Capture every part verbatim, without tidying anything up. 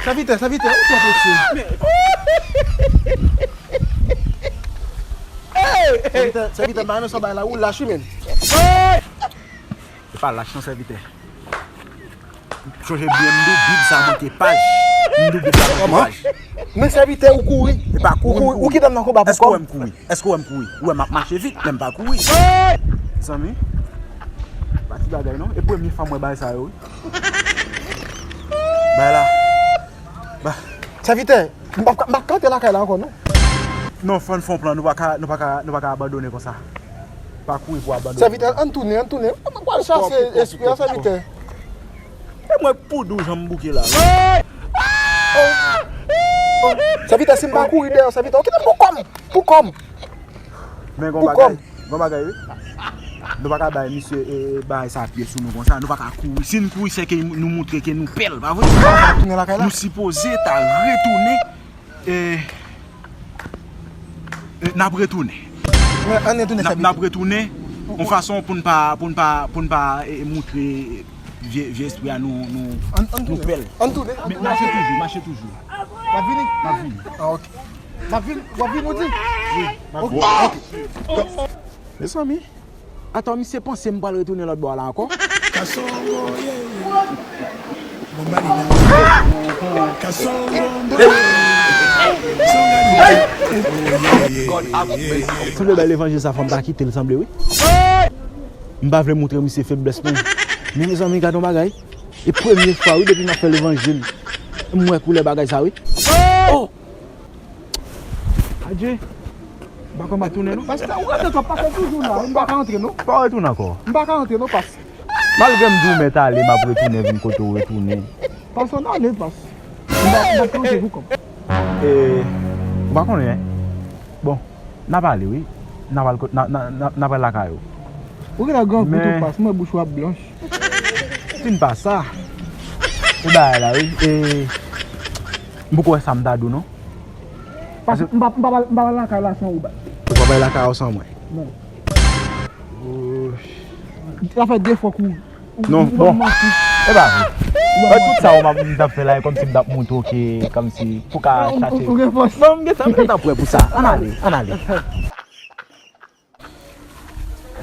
Sèvitè, sèvitè, ou twò prese. Sèvitè, sèvitè, m pa renmen sa w bay la, ou lach wi, menn. E pa lach non, sèvitè. Chonje byen, m di w Bib sa manke paj. M di w Bib sa manke paj. Men sèvitè, ou kouri. E pa kouri, ou kouri. Ou kite m nan konba pou kòb. Èske w wè m kouri? Èske w wè m kouri? Ou wè m ap mache vit, men m pa kouri. Zanmi, pa ti bagay non. E premye fwa m wè bagay sa yo, wi. Bay la. Ba. Sèvitè, m p ap, m p ap ka antre lakay la ankò, non. Non, fò n fè yon plan, nou pa ka, nou pa ka, nou pa ka abandone konsa. Pa kouri pou abandone. Sèvitè, ann tounen, ann tounen. Ann pral chase espri a, sèvitè. E mwen k poud ou jan m bouke la. Sèvitè, si m pa kouri dèyè, sèvitè, ou kite m pou kò m, pou kò m. Men gon bagay, gon bagay wi. Nou pa ka bay misye e, e, bagay sa pye sou nou konsa. Nou pa ka kouri. Si n kouri, se ke nou moutre ke nou pè l, pa vre? Nou sipoze ta retounen. E, e, n ap retounen. N ap, n ap retounen yon fason pou n pa, pou n pa, pou n pa e, e, moutre vye, vye espri a nou, nou, nou pè l. Ann tounen. Men mache toujou, mache toujou. W ap vini? M ap vini. Ah, ok. W ap vin, w ap vin, ou di? Wi, m ap vini. Ok, ok. Mezanmi, atò misye panse m pral retounen lòt bò a la ankò? Kasongo, yeah. Bon, bali la. Kasongo, yeah. Sanble bèl levanjil sa, fò m ta kite l sanble, wi. M pa vle moutre misye feblès mwen. Men mezanmi, gade yon bagay. E premye fwa, wi, depi m ap fè levanjil, m wè koulè bagay sa, wi. Oh! Adje, m pa konn m ap tounen non. Pastè, ou rete twòp, pastè toujou la, m pa ka antre non. Pa retounen ankò. M pa ka antre non, pastè. Malgre m di w mèt ale, m ap retounen vin kote w retounen. Pastè, ann ale, pastè. M pa, m pa ka antre pou kòm. E, ou pa konnen, bon, n ap ale wi. N ap al kot, n a, n a, n a, n ap al lakay ou. Ou genlè grangou tou, pastè, mwen bouch ou ap blanch. Fin pa sa. E bagay la, wi. E, m poko wè sa m ta di w non. Paske m pa, m pa, m pa lakay la san ou bay. Ou pa bay lakay ou san mwen. Non. Sa fè de fwa kou. Non, bon. E pa vre. Wè tout sa ou m ap, m t ap fè la, e kòmsi m t ap montre w ke, kòmsi, pou ka chache. Ou gen fòs. Non, m gentan, m gentan prè pou sa. Ann ale, ann ale.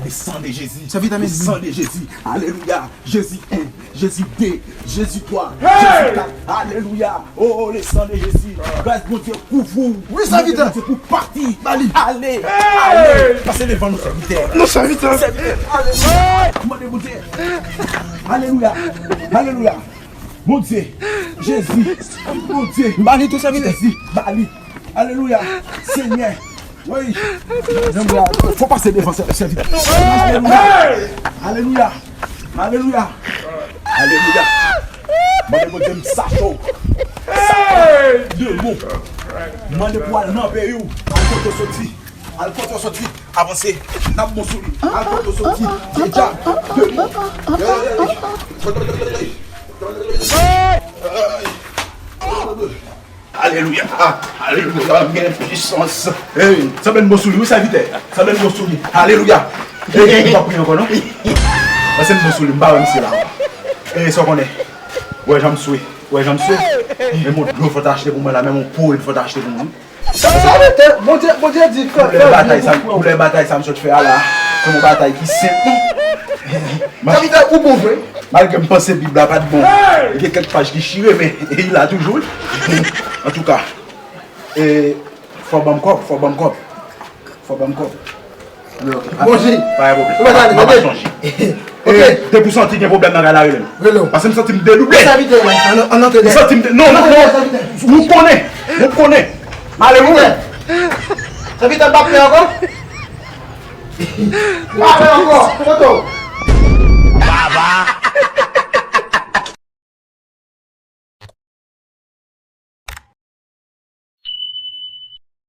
Le sang de Jésus. Le sang de Jésus. Alléluia. Jésus un, Jésus deux, Jésus trois, Jésus quatre. Alléluia. Oh, le sang de Jésus. Gras Bondye kouvri w. Wi, sèvitè. Mande Bondye pou pati. Bali. Ale. Ale. Pase devan nou, sèvitè. Non, sèvitè. Sèvitè. Alléluia. Mande Bondye. Alléluia. Alléluia. Bondye. Jezi. Bondye. Bali tou, sèvitè. Jezi. Bali. Alelouya. Senyè. Wi. Fò pase devan sè-, sèvitè. Alelouya. Alelouya. Alelouya. Alelouya. Mande Bondye m sa cho. Sa demon. Mande pou al nan peyi w. Al kote w soti. Al kote w soti. Avanse. N ap bon sou li. Al kote w soti. Dye dyab. Demon. Alelouya. Alelouya, m gen pwisans. Hey, sanble n bon sou li, wi, sèvitè. Sanble n bon sou li. Alelouya. Hey, m pa priye ankò, non. Pase n bon sou li, m pa wè misye la ankò. Hey, sa w konnen. Wè jan m swe. Wè jan m swe. Men bon, dlo fò t achte pou mwen la, men bon, pwoyèt fò t achte pou mwen. Sa, sa, sa, Bondye, Bondye di, fè, koulè fè batay sa, koulè batay sa m sot fè a la, se yon batay ki senp. Sèvitè, ou bon vre. Malgre m panse Bib la pa t bon, gen kèk paj ki chire, men li la toujou. Antouka, e, fò ban m kòb, fò ban m kòb. Fò ban m kòb. Bondye. Pa gen pwoblèm. Ou pa tande, tande. Chonje. Ok. E, depi w santi gen pwoblèm nan kay la, rele m. Rele w. Paske m santi m dedouble. Sèvitè, ann, ann antre dèyè. M santi m de-, non, non, non. Ou konnen. Ou konnen. Male ou. Sèvitè, m pa pè ankò. M pa pè ankò. Toto.